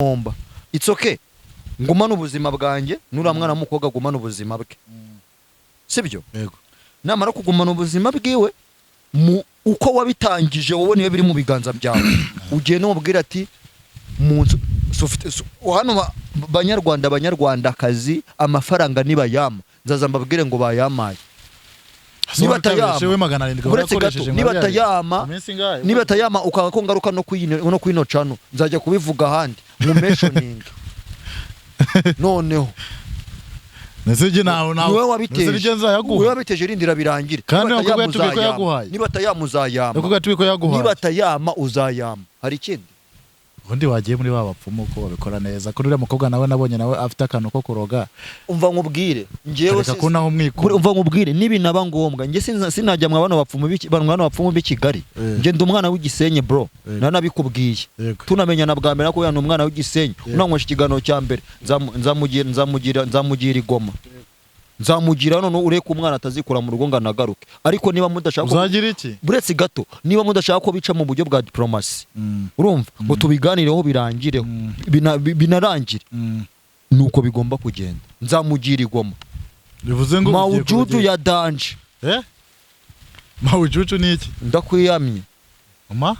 Nkomba, it's okay, ngumane ubuzima bwanjye, nuriya mwana w'umukobwa agumane ubuzima bwe, sibyo? Yego. Namara kugumana ubuzima bwiwe, mu uko wabitangije wowe, niyo biri mu biganza byawe, ugenda umubwira ati mu nzu hano banyarwanda, banyarwandakazi, amafaranga nibayama nzaza mbabwire ngo bayamaye. Niba atayama, we 700 uretse gato, niba atayama, niba atayama ukanga ko ngaruka no kwino cano, nzajya kubivuga ahandi mu mentioning noneho. Ndetse njye nawe nawe Niwe wabiteje. Ndetse njye nzayaguha. Niwe wabiteje, rindira birangire. Kandi Niba nakubwiye atayama tubwiye ko uzayama. yaguhaye. Niba atayama uzayama. Nakubwiye tubwiye ko yaguhaye. Niba atayama uzayama. Hari ikindi? Ubundi wagiye muri ba bapfumu ko babikora neza, kuri uriya mukobwa nawe nabonye nawe afite akantu ko kuroga. Umva nkubwire, njyewe reka ko naho umwikura. Umva nkubwire, nibinaba ngombwa njye sinajya mwa bano bapfumu b'iki- bano bapfumu b'i Kigali. Njye ndi umwana w'Igisenyi, bro. Nanabikubwiye. Tunamenyana bwa mbere ko ni umwana w'Igisenyi. Unanywesha ikiganiro cya mbere, nzamugira igoma, nzamugira none ureke umwana atazikura mu rugo ngo anagaruke. Ariko niba mudashaka Uzagira iki? Buretse gato, niba mudashaka ko bica mu buryo bwa diplomasi, urumva, ngo tubiganireho birangireho, binarangire, nuko bigomba kugenda, nzamugira igoma. Bivuze ngo ugiye Mawujuju kurugira- ya danger. Eh, mawujuju ni iki? Ndakwiyamye. Ma.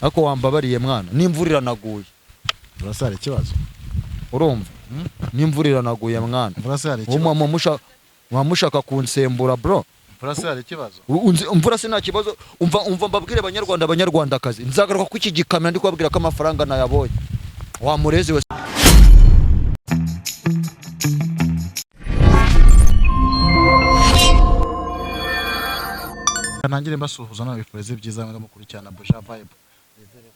Ariko wambabariye mwana, n'imvura iranaguye. Urasa hari ikibazo. Urumva, n'imvura iranaguye mwana. Urasa hari Ubu ikibazo. muba mushaka kunsembura, bro. Urasa hari ikibazo. Imvura se nta kibazo. Umva mbabwire, banyarwanda, banyarwandakazi, nzagaruka ku iki gikamyo ndi kubabwira ko amafaranga nayabonye wa murezi we. Ntangire mbasuhuza nabifuriza ibyiza mwebwe mukurikirana Buja Vibe. Nizere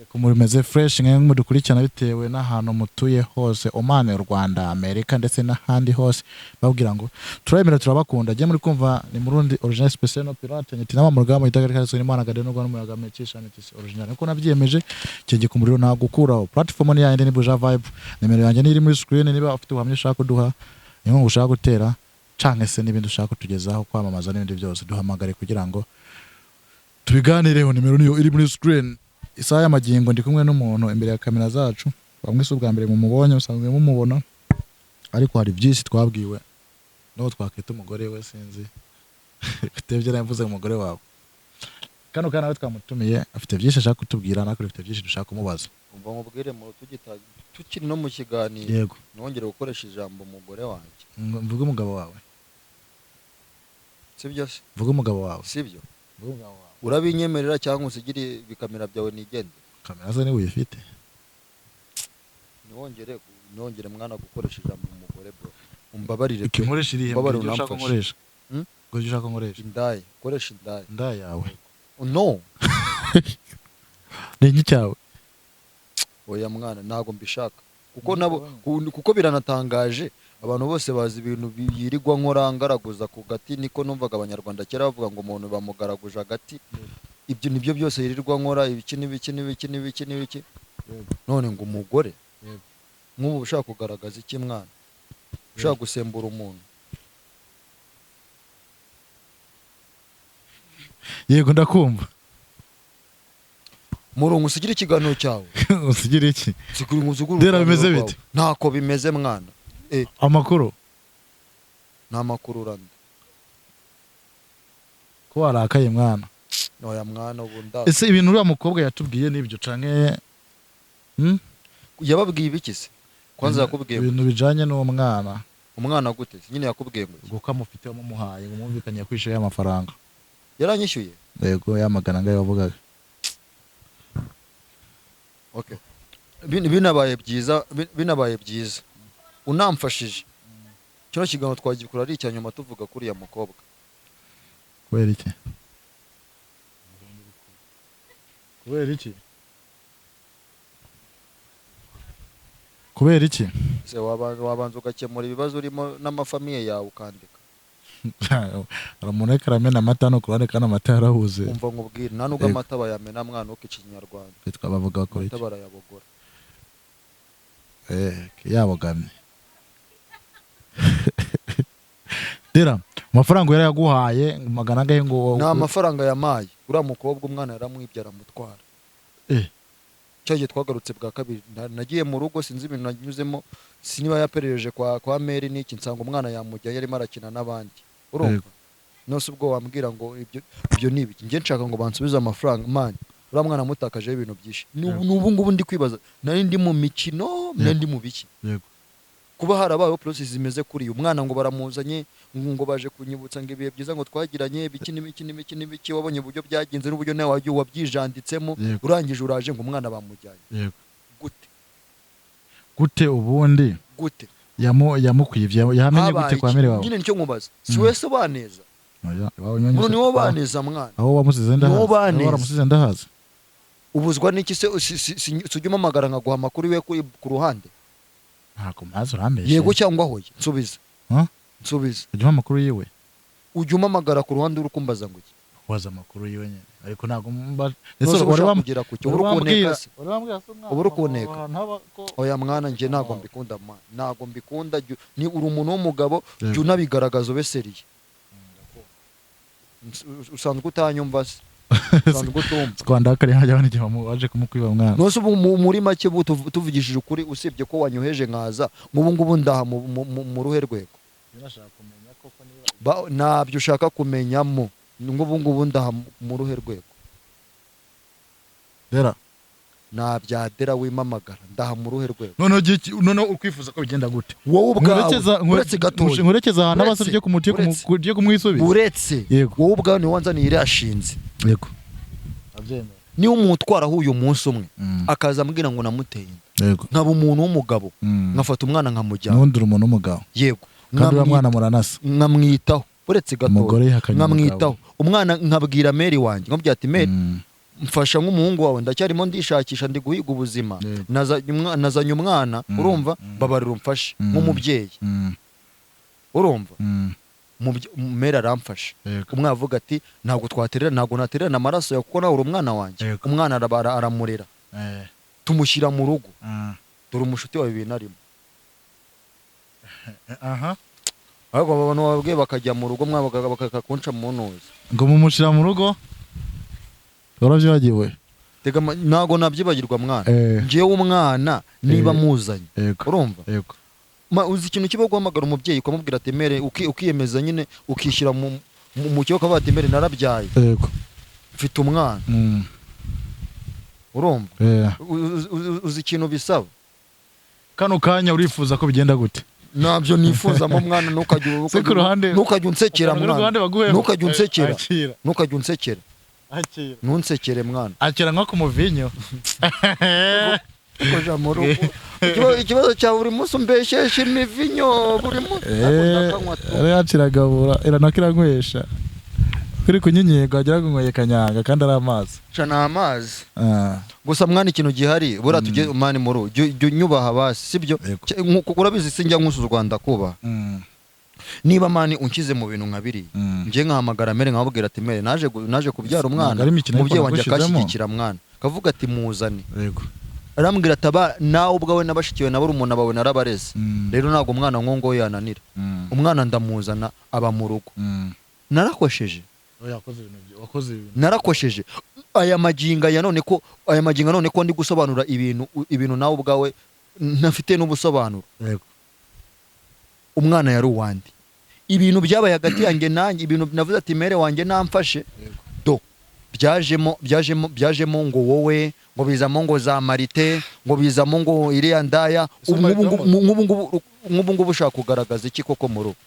ko mumeze fresh mwe mudukurikirana bitewe n'ahantu mutuye hose, Oman, Rwanda, Amerika ndetse n'ahandi hose. Babwira ngo turabemera, turabakunda. Jye muri kumva ni Murundi original special no pirate nyiti nama mu rugamba itagarika kariswe n'Imana gade no n'umuyaga mekisha mitisi original. Niko nabyiyemeje kege ku muriro nta gukuraho. Platform ni yandi, ni Buja Vibe. Nimero yanjye ni iri muri screen, niba ufite ubuhamya ushaka kuduha, inkunga ushaka gutera canke se n'ibindi ushaka kutugezaho, kwamamaza n'ibindi byose, duhamagare kugira ngo tubiganireho. Nimero niyo iri muri screen. Isaha y'amagingo ndi kumwe n'umuntu imbere ya kamera zacu. Bamwe si ubwa mbere mumubonye, musanzwe mumubona, ariko hari byinshi twabwiwe n'uwo twakwita umugore we, sinzi bitebye navuze umugore wawe. Kano kana nawe twamutumiye, afite byinshi ashaka kutubwira, natwe dufite byinshi dushaka kumubaza. Umva nkubwire, mu tugita tukiri no mu kiganiro, nongere gukoresha ijambo umugore wanjye. Mvuge umugabo wawe? Sibyo se? Mvuge umugabo wawe? Sibyo? Mvuge umugabo wawe. Urabinyemerera cyangwa usigire ibikamera byawe nigende? Kamera ze niba uyifite. Ntiwongere mwana gukoresha ijambo umugore, bro, umbabarire pe. Nkoresha irihe? Mbabarira, Mbwira ibyo ushaka unamfashe. nkoresha. Hmm? Mbwira ibyo ushaka nkoresha. Indaya, koresha indaya. Indaya yawe? No. Ni iki cyawe? Oya mwana, ntabwo mbishaka kuko nabo kuko biranatangaje, abantu bose bazi ibintu yirirwa nkora ngaraguza ku gati. Niko numvaga abanyarwanda kera bavuga ngo umuntu bamugaraguje agati. Ibyo nibyo byose yirirwa nkora, ibiki n'ibiki n'ibiki n'ibiki n'ibiki, none ngo umugore. Nk'ubu ushaka kugaragaza iki mwana? Ushaka gusembura umuntu? Yego, ndakumva. Murongo, usigire ikiganiro cyawe. Usigira iki? Sigura uzigure Dera, uruganiriro bimeze rwawe. bite? Ntako bimeze mwana. Amakuru? Nta makuru uranda. Ko warakaye mwana? Oya mwana, ubu nda Ese ibintu uriya mukobwa yatubwiye nibyo canke? Yababwiye ibiki se kwanza? Yakubwiye ngo Ibintu bijanye n'uwo mwana. Umwana gute se? Nyine yakubwiye ngo iki? Ngo ko amufite wamumuhaye, ngo mwumvikanye kwishyura y'amafaranga. Yaranyishyuye? Yego, yamagana ngayo wavugaga. Okay. Binabaye byiza, binabaye byiza unamfashije, kino kiganiro twagikora ari icya nyuma tuvuga kuri uriya mukobwa. Kubera iki? Kubera iki? Kubera iki? Se wabanza ugakemura ibibazo urimo n'amafamiye yawe ukandika. Hari umuntu ariko aramena amata hano ku ruhande kandi amata yarahuze. Umva nkubwire, nta nubwo amata bayamena mwana, uko ikinyarwanda. Bitwa bavuga bakora Amata iki? barayabogora. Eh, yabogamye. Dera, amafaranga yarayaguhaye magana angahe ngo Nta mafaranga yamaye uriya mukobwa, umwana yaramwibye aramutwara. Eh. Cya gihe twagarutse bwa kabiri, nagiye mu rugo, sinzi ibintu nanyuzemo, siniba yaperereje kwa meri n'iki, nsanga umwana yamujyayo arimo arakina n'abandi, urumva? Nose ubwo wambwira ngo ibyo ni ibiki? Njye nshaka ngo bansubize amafaranga, man. Uriya mwana amutakajeho ibintu byinshi. N'ubu ngubu ndi kwibaza, nari ndi mu mikino, nari ndi mu biki? Kuba harabayeho process zimeze kuri uyu mwana, ngo baramuzanye, ngo baje kunyibutsa ngo ibihe byiza ngo twagiranye, ibiki n'ibiki n'ibiki n'ibiki, wabonye uburyo byagenze n'uburyo nawe wagiye wabyijanditsemo. Urangije uraje ngo umwana bamujyanye. Gute? Gute ubundi? Gute? Yamukwivye yamenye Habaye gute kwa iki? mere wawe? Nyine nicyo nkubaza, si wese baneza? Oya, iwawe nyine. Muno niwo baneza, mwana. Aho wamusize Niwo ndahazi. Aho baneza. waramusize ndahazi. Ubuzwa n'iki se? Si ujya umpamagara nkaguha amakuru iwe ku ruhande? Ntabwo mpazi, urambeshe. Yego cyangwa hoya, nsubiza. Huh? Nsubiza. Ujya umpa amakuru yiwe? Ujya umpamagara ku ruhande, uri kumbaza ngo iki? Waza amakuru yiwe nyine, ariko ntabwo mba. Nose Ese uba wari ushaka kugera ku cyo wari uri kuneka wambwira se? Wari wambwira se umwana Uba uri kuneka. ahantu haba ko Oya mwana, njye ntabwo mbikunda, mwana, ntabwo mbikunda. Ni uri umuntu w'umugabo, jya unabigaragaza, ube sérieux. Usanzwe utanyumva se? Usanzwe utumva? Twandakariye hajya n'igihe waje kumukwiba mwana. Nose ubu muri make ubu tuvugishije ukuri, usibye ko wanyoheje nkaza, nk'ubu ngubu ndaha mu ruhe rwego? Nashaka kumenya koko niba Ntabyo ushaka kumenyamo. Nk'ubu ngubu ndaha mu ruhe rwego? Dera. Nabyadera wimamagara, ndaha mu ruhe rwego? Noneho noneho ukwifuza ko bigenda gute? Wowe ubwawe. Nkurekeza Uretse gatoya. Nkurekeza ahantu Uretse- abasa uretse- ugiye kumwisubiza. Uretse. Yego. Wowe ubwawe niwe wanzaniye iriya shinzi. Yego, abyemera. Niba umutwaraho uyu munsi umwe akaza ambwira ngo namuteye inda, nkaba umuntu w'umugabo, nkafata umwana nkamujyana. N'ubundi uri umuntu w'umugabo. Yego. Kandi uriya mwana muranasa. Nkamwitaho, uretse gatoya. Umugore yihakanye Nkamwitaho umugabo. umwana, nkabwira meri wanjye, nkamubwira ati: "Meri, mfasha nk'umuhungu wawe, ndacyarimo ndishakisha, ndi guhiga ubuzima. Nazanye umwana, urumva, babarira umfashe nk'umubyeyi." Urumva? Meri aramfasha. Umwana avuga ati: "Ntabwo twaterera, ntabwo natererana amaraso yawe, kuko nawe uri umwana wanjye." Umwana aramurera, tumushyira mu rugo. Dore umushuti wawe ibintu arimo. Aha. Ariko abo bantu bababwiye bakajya mu rugo, mwa bakakunca mu ntuzi. Ngo mumushyira mu rugo, warabyibagiwe? Ntabwo nabyibagirwa, mwana. Njyewe umwana niba muzanye, urumva? Yego. Uzi ikintu kiba guhamagara umubyeyi ukamubwira ati: "Mere," ukiyemeza nyine, ukishyira mu kigo, ukavuga ati: "Mere, narabyaye, mfite umwana." Urumva? Uzi ikintu bisaba? Kano kanya urifuza ko bigenda gute? Ntabyo nifuzamo, mwana, ntukajya Se ku ruhande ntukajya unsekera, ku mwana. ruhande baguheho. Ntukajya unsekera. Akira. Ntukajya unsekera. Akira. Ntunsekere, mwana. Akira nko ku muvinyo. Koja mu rugo. Ikibazo cya buri munsi, umbeshesha imivinyo buri munsi. Ariko ndakanywa tu. Yari yakiragabura iranako iranywesha kuri kunyinyega, wagira ngo unyweye kanyanga kandi ari amazi. Ca ni amazi. Ah, Gusa mwana, ikintu gihari buriya tujye mani muru, jya unyubaha basi, sibyo? Yego. Nkuko urabizi, sinjya nkusuza u Rwanda kubaha. Niba mani unshyize mu bintu nka biriya, njye nkahamagara mere, nkababwira ati: "Mere, naje kubyara umwana." Ntabwo ari imikino, ariko Umubyeyi wanjye nagushyizemo. akashyigikira, mwana, akavuga ati: "Muzane." Arambwira ati: "Aba nawe ubwawe na bashiki na barumuna bawe narabareze." Rero ntabwo umwana nk'uwo nguwo yananira. Umwana ndamuzana, aba mu rugo. Narakosheje? Oya, wakoze ibintu wakoze ibintu. Narakosheje. Aya magingo aya none ko aya magingo none ko ndi gusobanura ibintu nawe ubwawe ntafite n'ubusobanuro. Umwana yari uwandi, ibintu byabaye hagati yanjye nanjye, ibintu navuze ati: "Mere wanjye namfashe." Do byajemo ngo wowe, ngo bizamo ngo za marite, ngo bizamo ngo iriya ndaya. Ese Ubu Marite nk'ubu ngubu ushaka kugaragaza iki koko mu rugo?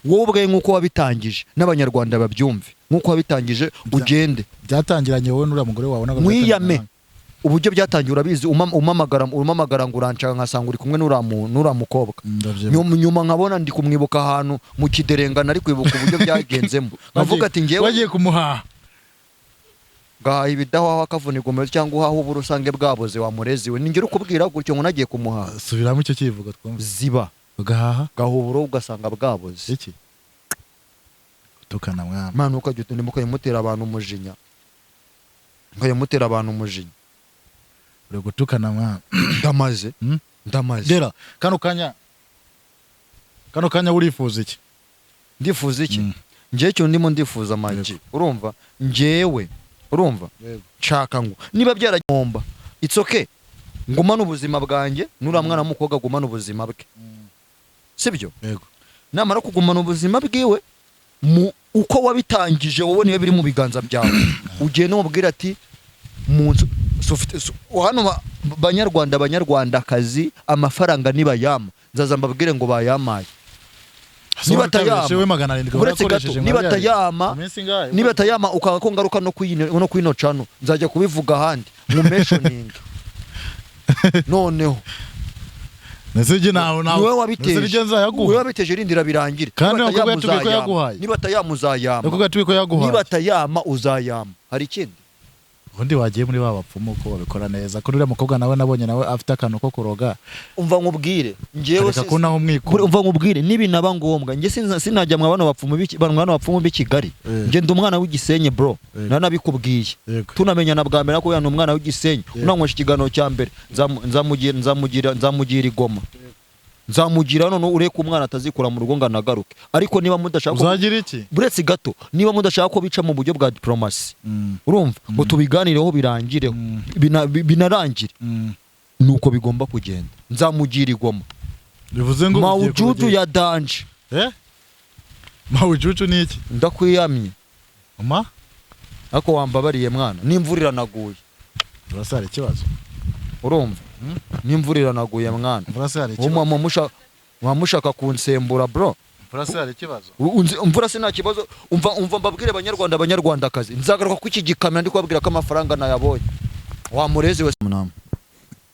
Wowe ubwawe nk'uko wabitangije, n'Abanyarwanda babyumve, nk'uko wabitangije, ugende. Byatangiranye wowe n'uriya mugore wawe, ntabwo Mwiyame. byatangiranye. Uburyo byatangiye urabizi, umamagara ngo uranshaka, nkasanga uri kumwe n'uriya mukobwa. Ndabyibuka. Nyuma nkabona ndi kumwibuka ahantu mu kiderengana, ari kwibuka uburyo byagenzemo, nkavuga ati ngewe Wagiye kumuhaha. Ngahaha ibidahwaho akavunirwa umuriro, cyangwa uhaha ubura usange bwaboze wa murezi we. Ningera ukubwira gutyo ngo nagiye kumuhaha. Subiramo icyo kivugo twumve. Ziba. Ugahaha. Gahubura ugasanga bwaboze. Iki gutukana, mwana? Mwana, ukajya utuntu mukajya mutera abantu umujinya, mukajya mutera abantu umujinya. Uri gutukana, mwana. Ndamaze. Ndamaze. Gera kano kanya urifuza iki? Ndifuza iki? Mm. Njyewe ikintu ndimo ndifuza, magi, urumva, njyewe, urumva, nshaka ngo niba byaragomba It's okay, ngumane ubuzima bwanjye, nuriya mwana w'umukobwa agumane ubuzima bwe, sibyo? Yego. Namara kugumana ubuzima bwiwe, mu uko wabitangije wowe, niyo biri mu biganza byawe, ugenda umubwira ati mu nzu hano banyarwanda, banyarwandakazi, amafaranga nibayama nzaza mbabwire ngo bayamaye. Niba atayama, we 700 uretse gato, niba atayama, niba atayama ukanga ko ngaruka no kwino channel, nzajya kubivuga ahandi mu mentioning noneho. Nese nawe nawe Niwe wabiteje. Nese nzayaguha. Niwe wabiteje, rindira birangire. Kandi Niba nakubwiye atayama tubwiye ko uzayama. yaguhaye. Niba atayama uzayama. Nakubwiye tubwiye ko yaguhaye. Niba atayama uzayama. Hari ikindi? Ubundi wagiye muri ba bapfumu ko babikora neza, ko uriya mukobwa nawe nabonye nawe afite akantu ko kuroga. Umva nkubwire, njyewe reka ko naho umwikura. Umva nkubwire, nibinaba ngombwa njye sinajya mwa bano bapfumu b'iki, bano bapfumu b'i Kigali. Njye ndi umwana w'Igisenyi, bro. Nanabikubwiye. Tunamenyana bwa mbere ko ni umwana w'Igisenyi. Unanywesha ikiganiro cya mbere, nzamugira igoma, nzamugira none ureke umwana atazikura mu rugo ngo anagaruke. Ariko niba mudashaka Uzagira iki? Buretse gato, niba mudashaka ko bica mu buryo bwa diplomasi, urumva, ngo tubiganireho birangireho, binarangire, nuko bigomba kugenda, nzamugira igoma. Bivuze ngo ugiye Mawujuju kurugira- ya danger. Eh, mawujuju ni iki? Ndakwiyamye. Ma. Ariko wambabariye mwana, n'imvura iranaguye. Urasa hari ikibazo. Urumva, n'imvura iranaguye mwana. Urasa hari Ubu ikibazo. muba mushaka kunsembura, bro. Urasa hari ikibazo. Imvura se nta kibazo. Umva mbabwire, banyarwanda, banyarwandakazi, nzagaruka ku iki gikamyo ndi kubabwira ko amafaranga nayabonye, wa murezi we.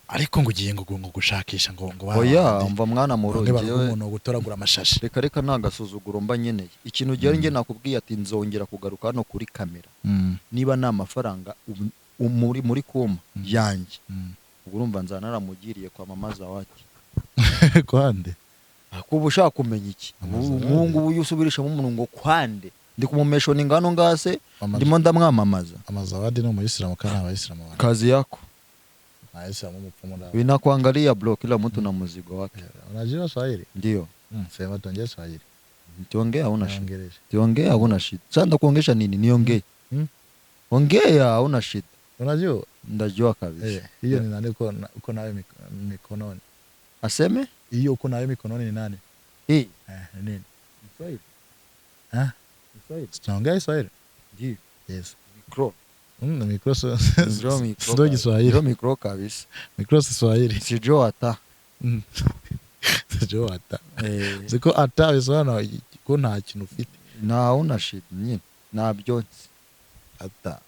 Ariko ngo ugiye ngo gushakisha ngo Oya. babandi. Umva mwana Bamwe murundi bavuga njyewe umuntu wo gutoragura amashashi. Reka reka, nta gasuzuguro mba nkeneye. Ikintu gihari, njye nakubwiye ati nzongera kugaruka hano kuri kamera niba nta mafaranga muri kuma yanjye. Ubwo urumva nzana naramugiriye kwa mama Zawadi. Kwande? Kuba ushaka kumenya iki? Mama Zawadi. Ubu ngubu iyo usubirishamo umuntu ngo kwande, ndi kumumesha ingano ngase. Mama- Ndimo ndamwamamaza. Amazawadi ni umuyisilamu kandi abayisilamu bana Kazi yako. Abayisilamu umupfumu na Vinakuangalia bro, kila mtu na mzigo wake. Unajua Swahili? Ndio. Sema tuongee Swahili. Tuongea, hauna shida. Naongelesha. Tuongea, hauna shida. Sasa ndakuongesha nini? Niongee. Ongea, hauna shida. Unajua? Ndajua kabisa. Eh, hiyo ni nani uko nayo mikononi? Aseme? Hiyo uko nayo mikononi ni nani? Hii. Eh, ni nini? Kiswahili. Eh? Kiswahili. Tunaongea Kiswahili? Ndio. Yes. Mikro. Mikro so Ndio mikro. Sio Kiswahili. Ndio mikro kabisa. Mikro si Swahili. Sijua hata. Sijua hata. Eh, Siko hata bisobanura ko nta kintu ufite. Na hauna shida nyine. Nabyo nzi. Hata.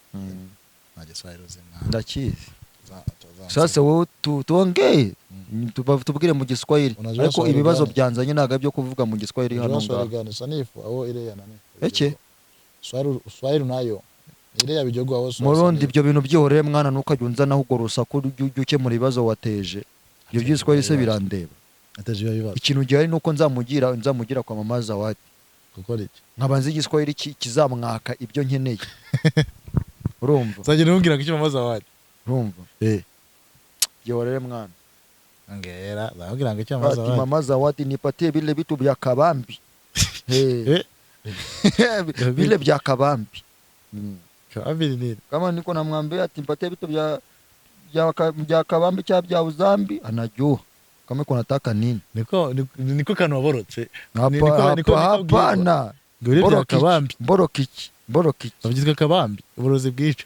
Nta Kiswahili uzi mwana. Ndakizi. Sasa wowe tuongee, tubwire mu Giswahili. Unajua Ariko Swahili ibibazo gani? byanzanye ntabwo byo kuvuga mu Giswahili hano Unajua ngaha. Swahili gani? Sanifu au ile ya nani? Eke? Swahili Swahili nayo. Ile ya Bijogo au Swahili. Murundi, ibyo bintu byihoreye mwana, ntukajya unzanaho urwo rusaku, ujye ukemura ibibazo wateje. Ibyo by'Igiswahili se birandeba? Ateje ibibazo. Ikintu gihari ni uko nzamugira kwa mama Zawadi. Gukora iki? Nkaba nzi Igiswahili kizamwaka ibyo nkeneye, urumva? Uzagenda umbwira ko icyo mama Zawadi. Urumva? Eh. Byihorere mwana. Ngera, ndabwira ngo icyo mama Ati Zawadi. mama Zawadi, nipatie vile vitu vya kabambi. Hey. Eh, Vile vya kabambi. Kabambi ni nini? Kama niko namwambia ati nipatie vitu vya kabambi cha vya uzambi, anajua kama iko nataka nini. Niko kantu waborotse. Hapa Niko hapa niko hapana. Ngo biri bya Mboroka iki? kabambi. Mboroka iki? Mboroka iki? Babyitwa kabambi, uburozi bwica.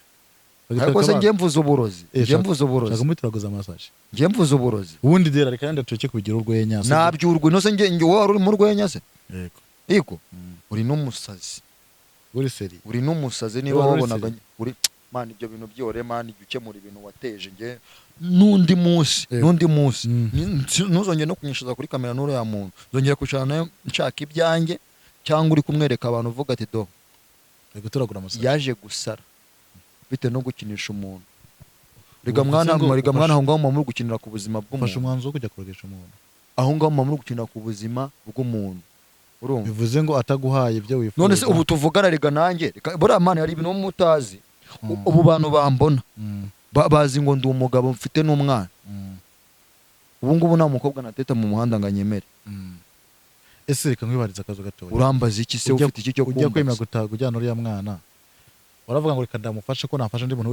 Babyitwa Ariko se kabambi. njye mvuze uburozi? Eh, Njye mvuze Shaka uburozi? kumuturaguza amasashi. Njye mvuze uburozi? Ubundi dera reka yenda tureke kubigira urwenya. Sibyo? Nabyurwe no se njye wowe wari uri mu rwenya se? Yego. Ego, uri n'umusazi. Uri seri. Uri n'umusazi niba Wari uri wabonaga seri. uri man, ibyo bintu byore man, jya ukemura ibintu wateje. Njye n'undi munsi, Yego. n'undi munsi ntuzongere no kunyishyuza kuri kamera n'uriya muntu. Nzongera kwicarana nawe nshaka ibyanjye, cyangwa uri kumwereka abantu uvuga ati do Uri gutoragura amasashi. Yaje gusara bitewe no gukinisha umuntu. Rega Ubu mwana, bivuze ngo rega mwana, aho ngaho muba muri gukinira ku buzima ufashe bw'umuntu. Umwanzuro wo kujya kurogesha umuntu. Aho ngaho muba muri gukinira ku buzima bw'umuntu, urumva? Bivuze ngo ataguhaye ibyo wifuza. None se ubu tuvugana, rega nanjye buriya mwana hari ibintu mutazi. Ubu bantu bambona bazi ngo ndi umugabo mfite n'umwana. Ubu ngubu nta mukobwa nateta mu muhanda ngo anyemere. Ese reka nkwibariza akazu gatoya. Urambaza iki se? Ufite iki cyo Ujya kwemera kumbaza? gutaha ujyana uriya mwana, waravuga ngo reka ndamufashe ko nafasha undi muntu.